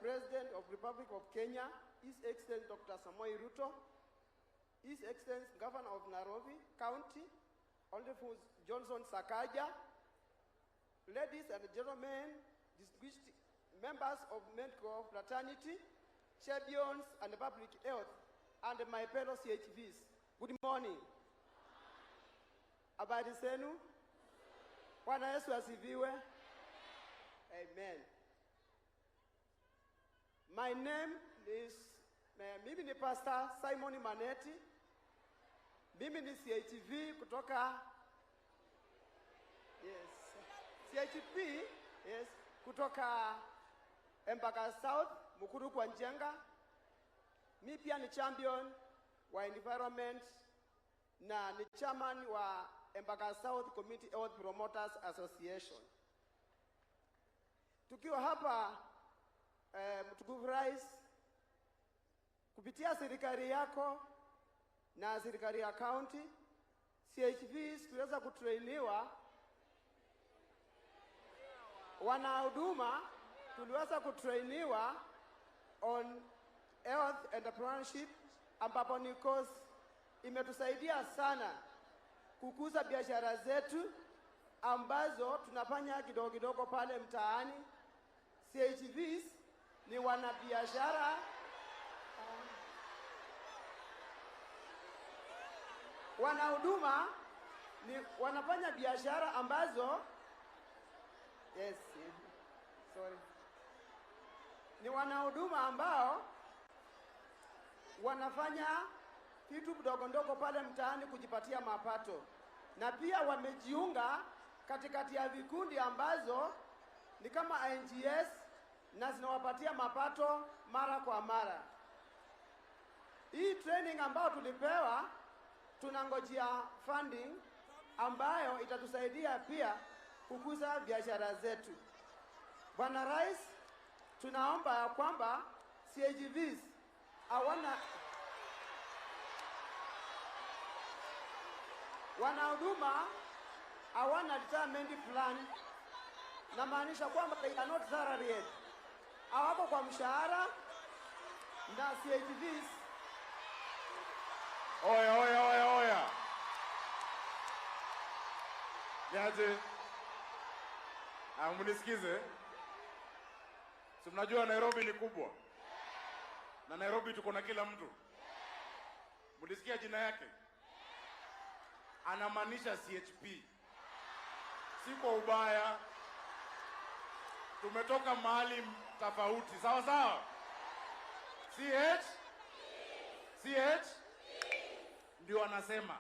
President of Republic of Kenya, His Excellency Dr. Samoei Ruto, His Excellency Governor of Nairobi County, Honorable Johnson Sakaja, ladies and gentlemen, distinguished members of medical fraternity, champions and public health, and my fellow CHVs. Good morning. Habari zenu? Bwana Yesu asifiwe. Amen. My name is, mimi ni Pastor Simon Maneti. Mimi ni CHV kutoka, yes, CHP, yes, kutoka Embakasi South, Mukuru kwa Njenga. Mi pia ni champion wa environment na ni chairman wa Embakasi South Community Health Promoters Association. Tukiwa hapa mtukufu Rais, kupitia serikali yako na serikali ya county, CHVs tuweza kutrainiwa, wanahuduma tuliweza kutrainiwa on health entrepreneurship, ambapo ni course imetusaidia sana kukuza biashara zetu ambazo tunafanya kidogo kidogo pale mtaani. CHVs ni wanabiashara, wanahuduma ni wanafanya biashara ambazo, yes, sorry, ni wanahuduma ambao wanafanya vitu ndogo ndogo pale mtaani kujipatia mapato, na pia wamejiunga katikati ya vikundi ambazo ni kama NGS na zinawapatia mapato mara kwa mara. Hii training ambayo tulipewa, tunangojea funding ambayo itatusaidia pia kukuza biashara zetu. Bwana Rais, tunaomba ya kwamba CHVs hawana wanahuduma hawana retirement plan, na maanisha kwamba they are not salaried, hawako kwa mshahara na CHVs. Oya, oya, oya, oya. Niaje? Mnisikize. Si mnajua Nairobi ni kubwa. Na Nairobi tuko na kila mtu. Mlisikia jina yake? Anamaanisha CHP. Si kwa ubaya. Tumetoka mahali tofauti. Sawa sawa? CH? CH? Ndio anasema.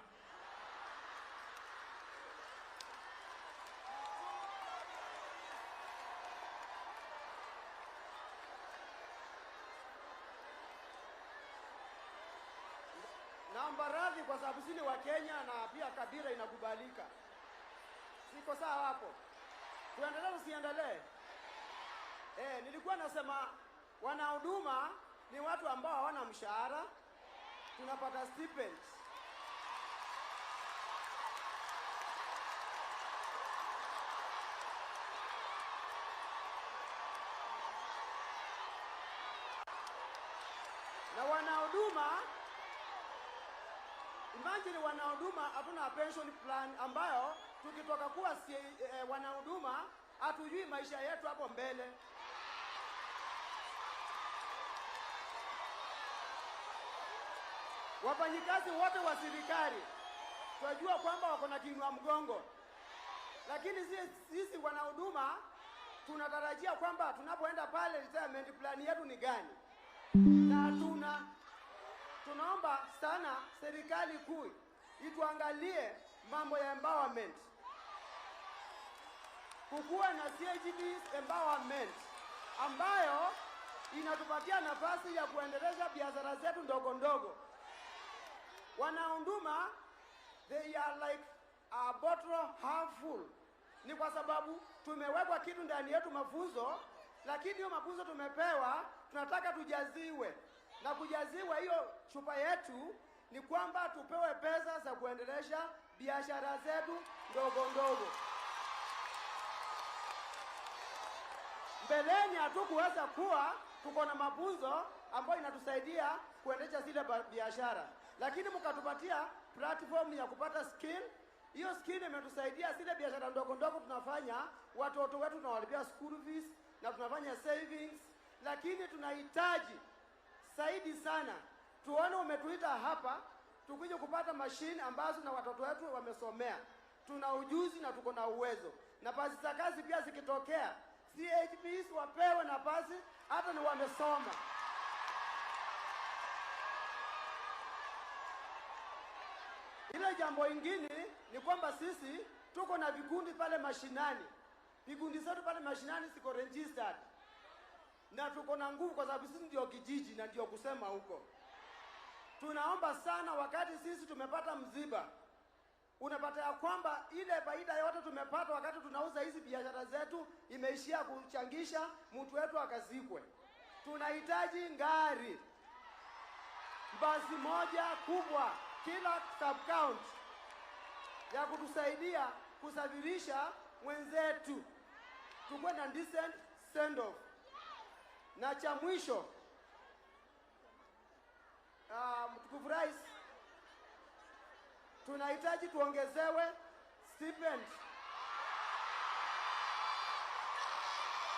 Naomba radhi kwa sababu sisi ni wa Kenya na pia kabila inakubalika. Siko sawa hapo? Tuendelee tusiendelee? Nilikuwa nasema wanahuduma ni watu ambao hawana mshahara, tunapata stipends. Na wanahuduma, imagine wanahuduma hatuna pension plan ambayo tukitoka kuwa wanahuduma hatujui maisha yetu hapo mbele. Wafanyikazi wote wa serikali tunajua kwamba wako na kiinua mgongo, lakini sisi wanahuduma tunatarajia kwamba tunapoenda pale retirement plan yetu ni gani? Na tunaomba sana serikali kuu ituangalie mambo ya empowerment. Kukuwa na CHVs empowerment ambayo inatupatia nafasi ya kuendeleza biashara zetu ndogo ndogo. Wanahuduma, they are like a bottle half full. Ni kwa sababu tumewekwa kitu ndani yetu, mafunzo, lakini hiyo mafunzo tumepewa tunataka tujaziwe. Na kujaziwa hiyo chupa yetu ni kwamba tupewe pesa za kuendelesha biashara zetu ndogo ndogo. Mbeleni hatukuweza kuwa tuko na mafunzo ambayo inatusaidia kuendesha zile biashara, lakini mkatupatia platform ya kupata skill. Hiyo skill imetusaidia zile biashara ndogo ndogo tunafanya, watoto wetu tunawalipia school fees na tunafanya savings, lakini tunahitaji zaidi sana tuone umetuita hapa tukuje kupata mashine ambazo na watoto wetu wamesomea. Tuna ujuzi na tuko na uwezo. Nafasi za kazi pia zikitokea, CHPs wapewe nafasi hata ni wamesoma. Ile jambo ingine ni kwamba sisi tuko na vikundi pale mashinani. Vikundi zetu pale mashinani ziko registered na tuko na nguvu kwa sababu sisi ndio kijiji na ndio kusema huko. Tunaomba sana, wakati sisi tumepata mziba, unapata ya kwamba ile faida yote tumepata wakati tunauza hizi biashara zetu imeishia kuchangisha mtu wetu akazikwe. Tunahitaji ngari, basi moja kubwa kila sub county ya kutusaidia kusafirisha mwenzetu, tukuwe na decent send off. Na cha mwisho, mtukufu Rais, tunahitaji tuongezewe stipend.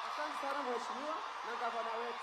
Asante sana mheshimiwa na gavana wetu.